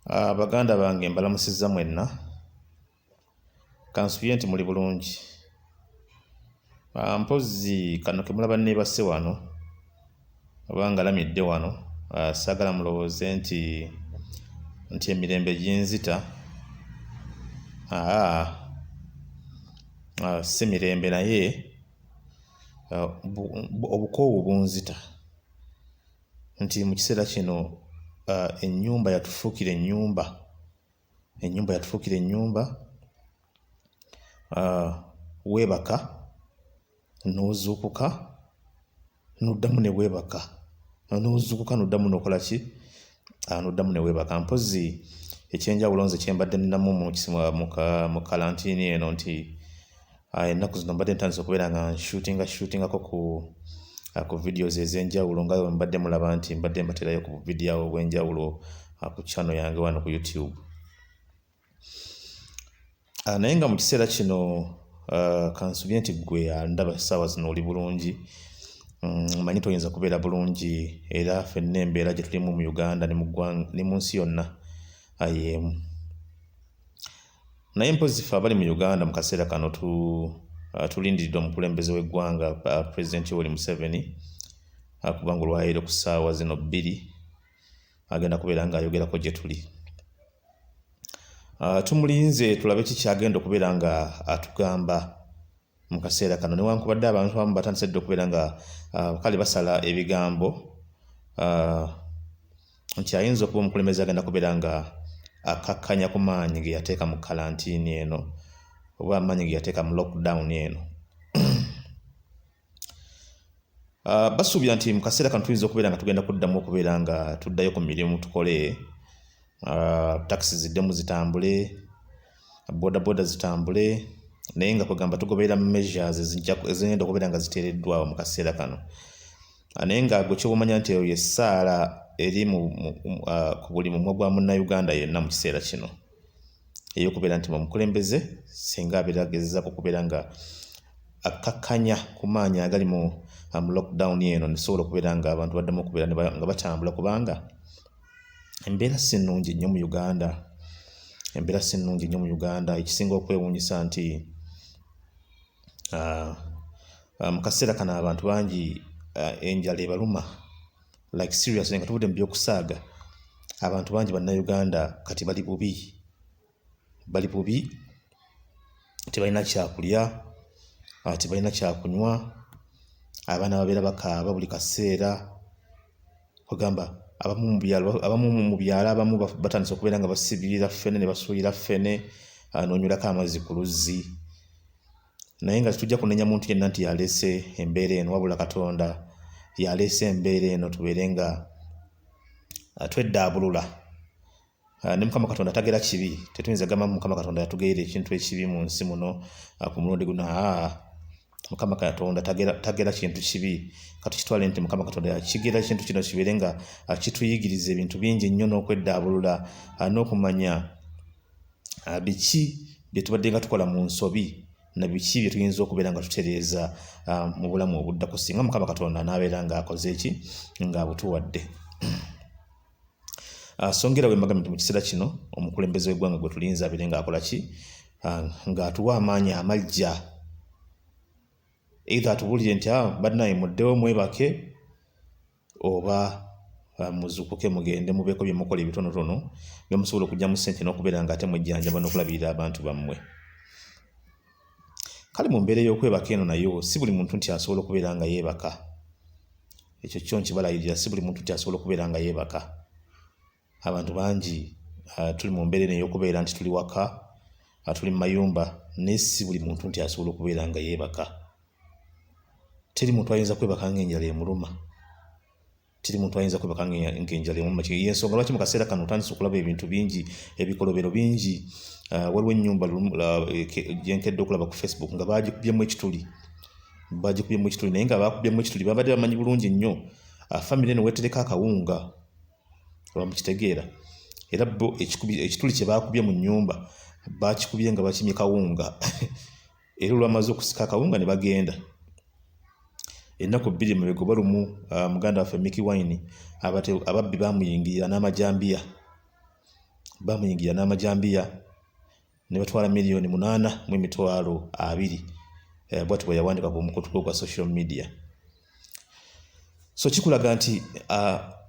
Baganda bange, mbalamusizza mwenna. Kansubire nti muli bulungi. Mpozzi kano ke mulaba neebase wano oba ngalamidde wano, saagala mulowooze nti emirembe ginzita. Aa, si mirembe, naye obukoowu bunzita nti mu kiseera kino ennyumba yatufuukira ennyumba, ennyumba yatufuukira ennyumba. Weebaka n'ozuukuka, n'oddamu ne weebaka, n'ozuukuka, n'oddamu n'okola ki, n'oddamu ne weebaka. Mpozzi ekyenjawulo nze kye mbadde ninamu mu kalantiini eno nti ennaku zino mbadde ntandise okubeera nga nshootingako ku videos ez'enjawulo, nga bwe mbadde mulaba nti mbadde mbaterayo ku video obw'enjawulo ku channel yange wano ku YouTube. Naye nga mu kiseera kino kansubire nti ggwe andaba essaawa zino oli bulungi. Mmanyi toyinza kubeera bulungi, era ffenna embeera gye tulimu mu Uganda ne mu ggwanga ne mu nsi yonna y'emu. Naye mpozzi ffe abali mu Uganda mu kaseera kano tulindiridde omukulembeze w'eggwanga, Pulezidenti Yoweri Museveni, kubanga olwaleero ku ssaawa zino 2 agenda kubeera ng'ayogerako gye tuli. Tumulinze tulabe ki ky'agenda okubeera nga atugamba mu kaseera kano, newankubadde abantu abamu batandise dda okubeera nga kale basala ebigambo nti ayinza okuba omukulembeze agenda kubeera nga akkakkanya ku maanyi ge yateeka mu kalantiini eno oba amaanyi ge yateeka mu lockdown eno. Basuubira nti mu kaseera kano tuyinza okubeera nga tugenda kuddamu okubeera nga tuddayo ku mirimu tukole, takisi ziddemu zitambule, boda zitambule, naye nga kwegamba tugoberera measures ezigenda okubeera nga ziteereddwawo mu kaseera kano. Naye nga gwe kyoba omanya nti eyo y'essaala eri ku buli mumwa gwa Munnayuganda yenna mu kiseera kino, ey'okubeera nti omukulembeze singa abeera agezezaako okubeera nga akkakkanya ku maanyi agali mu lockdown eno, nesobola okubeera nga abantu baddamu okubeera nga batambula, kubanga embeera si nnungi nnyo mu Uganda. Embeera si nnungi nnyo mu Uganda. Ekisinga okwewuunyisa nti mu kaseera kano abantu bangi enjala ebaluma, like seriously, nga tuvudde mu by'okusaaga, abantu bangi Bannayuganda kati bali bubi, bali bubi, tebalina kyakulya, tebalina kyakunywa, abaana babeera bakaaba buli kaseera. Kwegamba abamu mu byalo abamu batandise okubeera nga basibirira ffene ne basuulira ffene, n'onywerako amazzi ku luzzi. Naye nga tetujja kunenya muntu yenna nti yaleese embeera eno, wabula Katonda yaleese embeera eno tubeere nga tweddaabulula. Ne Mukama Katonda tagera kibi, tetuyinza gamba Mukama Katonda yatugerera ekintu ekibi mu nsi muno ku mulundi guno. Aa, Mukama Katonda tagera kintu kibi. Katukitwale nti Mukama Katonda yakigera ekintu kino kibeere nga kituyigiriza ebintu bingi nnyo n'okweddaabulula n'okumanya biki bye tubadde nga tukola mu nsobi na biki bye tuyinza okubeera nga tutereeza mu bulamu obuddako, singa Mukama Katonda anaabeera ng'akoze eki, ng'abutuwadde. So ngera bwe mbagambye nti mu kiseera kino omukulembeze w'eggwanga gwe tulinze abeere ng'akola ki, ng'atuwa amaanyi amajja, either atubuulire nti bannaye muddewo mwebake, oba muzuukuke mugende mubeeko bye mukola ebitonotono bye musobola okuggyamu ssente n'okubeera nga ate mwejjanjaba n'okulabirira abantu bammwe. Kale mu mbeera ey'okwebaka eno nayo si buli muntu nti asobola okubeera nga yeebaka. Ekyo kyo nkibalayirira, si buli muntu nti asobola okubeera nga yeebaka. Abantu bangi tuli mu mbeera eno ey'okubeera nti tuli waka, tuli mu mayumba, naye si buli muntu nti asobola okubeera nga yeebaka. Teri muntu ayinza kwebaka ng'enjala emuluma. Teri muntu ayinza kwebaka ng'enjala emuluma. Y'ensonga lwaki mu kaseera kano otandise okulaba ebintu bingi, ebikolobero bingi. Waliwo ennyumba gye nkedde okulaba ku Facebook nga baagikubyemu ekituli. Baagikubyemu ekituli, naye nga baakubyemu ekituli babadde bamanyi bulungi nnyo famire eno weetereka akawunga, oba mukitegeera. Era bo ekituli kye baakubye mu nnyumba baakikubye nga bakimye kawunga, era olwamaze okusika akawunga ne bagenda. Ennaku 2 emabega oba lumu, muganda waffe Mickey Wine ababbi baamuyingirira n'amajambiya. Bamuyingira n'amajambiya ne batwala 8,020,000. Bwatyo bwe yawandiika ku mukutu gwe ogwa social media. So kikulaga nti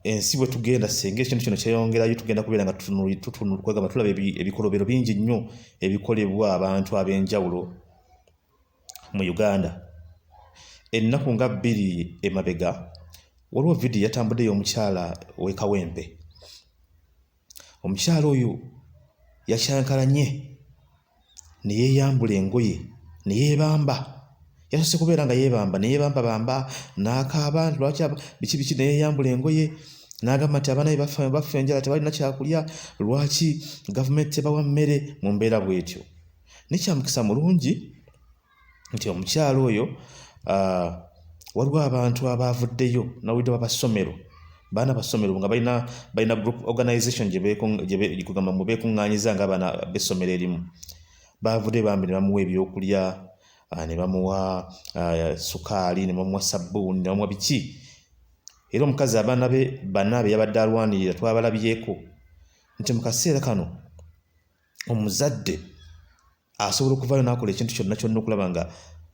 ensi bwe tugenda, singa ekintu kino kyeyongerayo, tugenda kubeera nga kwegamba tulaba ebikolobero bingi nnyo ebikolebwa abantu ab'enjawulo mu Uganda. Ennaku nga 2 emabega waliwo vidiyo yatambudde y'omukyala w'e Kawempe. Omukyala oyo yakyankalanye ne yeeyambula engoye ne yeebamba. Yasoose kubeera nga yeebamba ne yeebambabamba n'akaaba nti lwaki biki biki, ne yeeyambula engoye n'agamba nti abaana be bafa enjala, tebalina kyakulya, lwaki gavumenti tebawa mmere mu mbeera bw'etyo. Naye kya mukisa mulungi nti omukyala oyo, waliwo abantu abaavuddeyo nawulidde babasomero, baana basomero nga balina group organization gye kugamba mwe beekuŋŋaanyiza ng'abaana b'essomero erimu. Baavuddeyo bambi ne bamuwa ebyokulya, ne bamuwa sukaali, ne bamuwa sabbuuni, ne bamuwa biki. Era omukazi abaana be bana be yabadde alwanirira twabalabyeko nti mu kaseera kano omuzadde asobola okuvaayo n'akola ekintu kyonna kyonna okulaba nga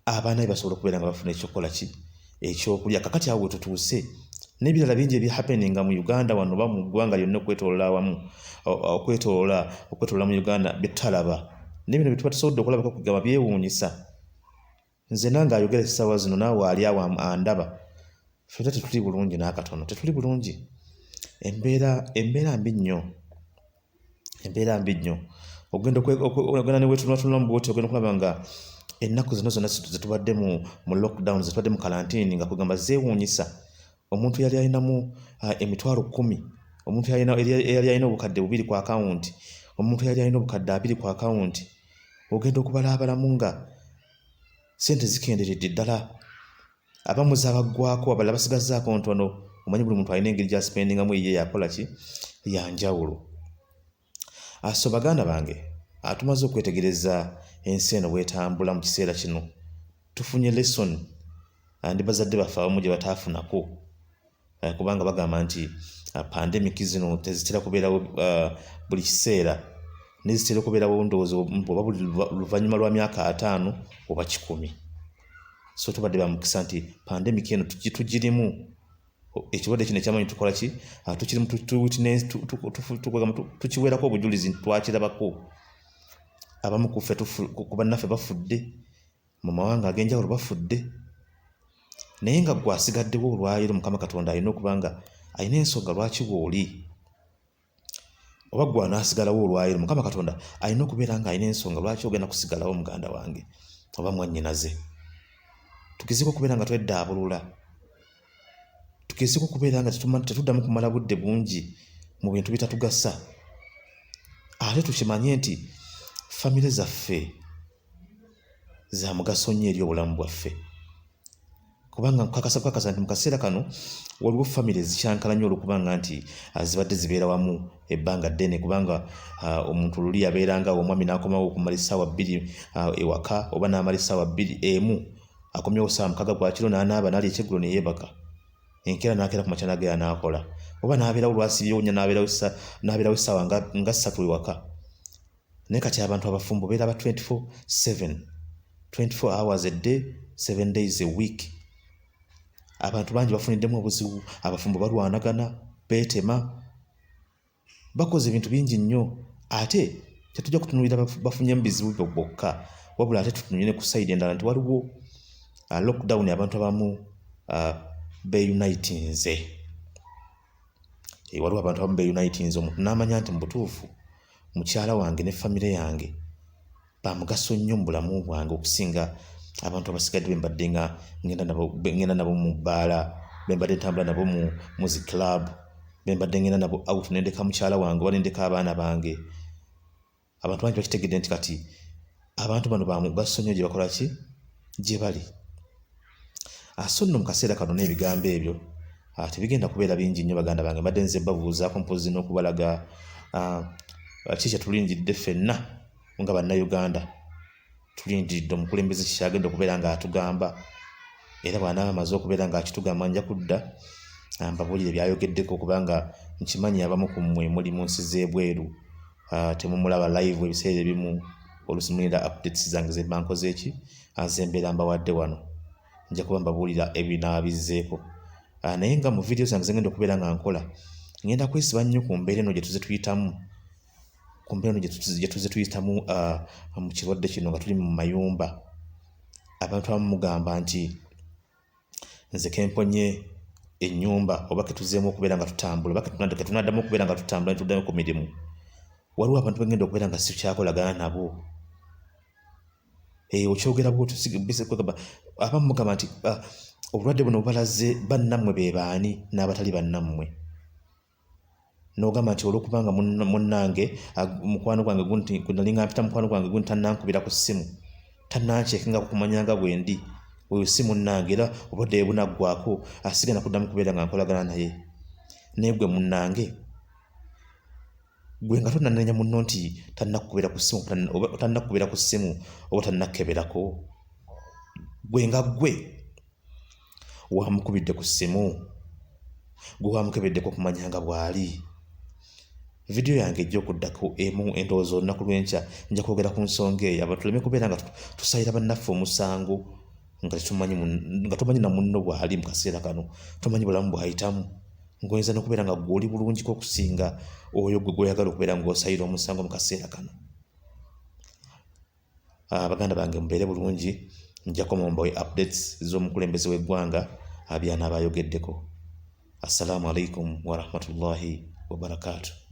abaana be basobola okubeera nga bafuna ekyokukola ki, ekyokulya. Kakati awo we tutuuse n'ebirala bingi ebihappeninga mu Uganda wano oba mu ggwanga lyonna okwetooloola awamu, okwetooloola mu Uganda bye tutalaba. Ne bino bye tuba tusobodde okulabako kugamba byewuunyisa. Nze nange ayogera essaawa zino, naawe ali awo andaba, ffenna tetuli bulungi n'akatono, tetuli bulungi. Embeera mbi nnyo, embeera mbi nnyo. Ogenda ogenda ne weetunulatunulamu bw'oti, ogenda okulaba nga ennaku zino zonna ze tubadde mu lockdown, ze tubadde mu kalantiini, nga kugamba zeewuunyisa. Omuntu yali alinamu 10,000, omuntu eyali alina 2000 ku akawunti, omuntu yali alina 20,000 ku akawunti, ogenda okubalaabalamu nga ssente zikenderedde ddala. Abamu zaabaggwako, abalala basigazzaako ntono. Omanyi buli muntu alina engeri gy'asipendingamu eyiye yakola ki, ya njawulo. So baganda bange, tumaze okwetegereza ensi eno bw'etambula mu kiseera kino. Tufunye lesson ndi bazadde baffe abamu gye bataafunako, kubanga bagamba nti pandemic zino tezitera kubeerawo buli kiseera, naye zitera okubeerawo ndowooza oba buli luvannyuma lwa myaka 50 oba 100. So tubadde ba mukisa nti pandemic eno tugirimu, ekirwadde kino ekyamanyi tukola ki, tukirimu, tukiweerako obujulizi nti twakirabako. Abamu ku ffe ku bannaffe bafudde mu mawanga ag'enjawulo, bafudde, naye nga ggwe asigaddewo olwaleero, Mukama Katonda alina okuba nga alina ensonga lwaki bw'oli, oba ggwe anaasigalawo olwaleero, Mukama Katonda alina okubeera nga alina ensonga lwaki ogenda kusigalawo, muganda wange oba mwannyinaze. Tugezeeko okubeera nga tweddaabulula, tugezeeko okubeera nga tetuddamu kumala budde bungi mu bintu bitatugasa, ate tukimanye nti famire zaffe za mugaso nnyo eri obulamu bwaffe, kubanga nkakasa bukakasa nti mu kaseera kano waliwo famire ezikyankala nnyo olw'okubanga nti zibadde zibeera wamu ebbanga ddene, kubanga omuntu luli yabeeranga omwami n'akomawo okumala essaawa 2 ewaka, oba n'amala essaawa 2 emu, akomyewo ssaawa 6 gwa kiro, n'anaaba, n'alya ekyeggulo ne yeebaka, enkeera n'akeera ku makya n'agenda n'akola, oba n'abeerawo lwasibyewo nnya, n'abeerawo essaawa nga 3 ewaka. Naye kati abantu abafumbo beera ba 24/7, 24 hours a day, 7 days a week. Abantu bangi bafuniddemu obuzibu, abafumbo balwanagana, beetema, bakoze ebintu bingi nnyo. Ate tetujja kutunuulira bafunyemu bizibu bokka, wabula ate tutunuulire ku side endala nti waliwo lockdown, abantu abamu beeyunitinze. Waliwo abantu abamu beeyunitinze, omuntu n'amanya nti mu butuufu mukyala wange ne famire yange ba mugaso nnyo mu bulamu bwange okusinga abantu abasigadde be mbadde nga ngenda nabo mu bbaala, be mbadde ntambula nabo mu zi club, be mbadde ngenda nabo out, ne ndeka mukyala wange oba ne ndeka abaana bange. Abantu bangi bakitegedde nti kati abantu bano ba mugaso nnyo gye bakola ki, gye bali. So nno mu kaseera kano n'ebigambo ebyo tebigenda kubeera bingi nnyo, baganda bange. Mbadde nze babuuzaako mpozzi n'okubalaga ki kye tulindiridde ffenna nga Bannayuganda. Tulindiridde omukulembeze ki ky'agenda okubeera ng'atugamba, era bw'anaaba amaze okubeera ng'akitugamba nja kudda mbabuulire by'ayogeddeko, kubanga nkimanyi abamu ku mmwe muli mu nsi z'ebweru, Temumulaba live ebiseera ebimu, oluusi mulinda updates zange zemba nkoze ki, zembeera mbawadde wano. Nja kuba mbabuulira ebinaaba bizzeeko. Naye nga mu vidiyo zange zengenda okubeera nga nkola, ngenda kwesiba nnyo ku mbeera eno gye tuze tuyitamu, ku mbeera eno gye tuze tuyitamu mu kirwadde kino nga tuli mu mayumba. Abantu abamu mugamba nti nze kemponye ennyumba oba ketuzeemu okubeera nga tutambula oba ketunaddamu okubeera nga tutambula ne tuddayo ku mirimu, waliwo abantu bengenda okubeera nga sikyakolagana nabo. Okyogera bwotyo, abamu mugamba nti obulwadde buno bubalaze bannammwe be baani n'abatali bannammwe. N'ogamba nti olw'okubanga munnange, mukwano gwange gwe nali nga mpita mukwano gwange gundi tannankubira ku ssimu, tannankyekengako kumanya nga bwendi, oyo si munnange, era obulwadde bwe bunaggwako asigenda kuddamu kubeera nga nkolagana naye. Naye gwe munnange, gwe nga tonnanenya munno nti tannakukubira ku ssimu, oba tannakukubira ku ssimu oba tannakukeberako, gwe nga gwe wamukubidde ku ssimu, gwe wamukebeddeko okumanya nga bw'ali. Vidiyo yange ejja okuddako emu endowooza olunaku lw'enkya nja kwogera ku nsonga eyo, abantu tuleme kubeera nga tusayira bannaffe omusango nga tetumanyi, nga tomanyi na munno bw'ali mu kaseera kano, tomanyi bulamu bw'ayitamu, ng'oyinza n'okubeera nga ggwe oli bulungiko okusinga oyo gwe gw'oyagala okubeera ng'osayira omusango mu kaseera kano. Baganda bange mubeere bulungi, nja komawo mbawe updates z'omukulembeze w'eggwanga by'anaaba ayogeddeko. Assalaamu alaikum warahmatullahi wabarakaatu.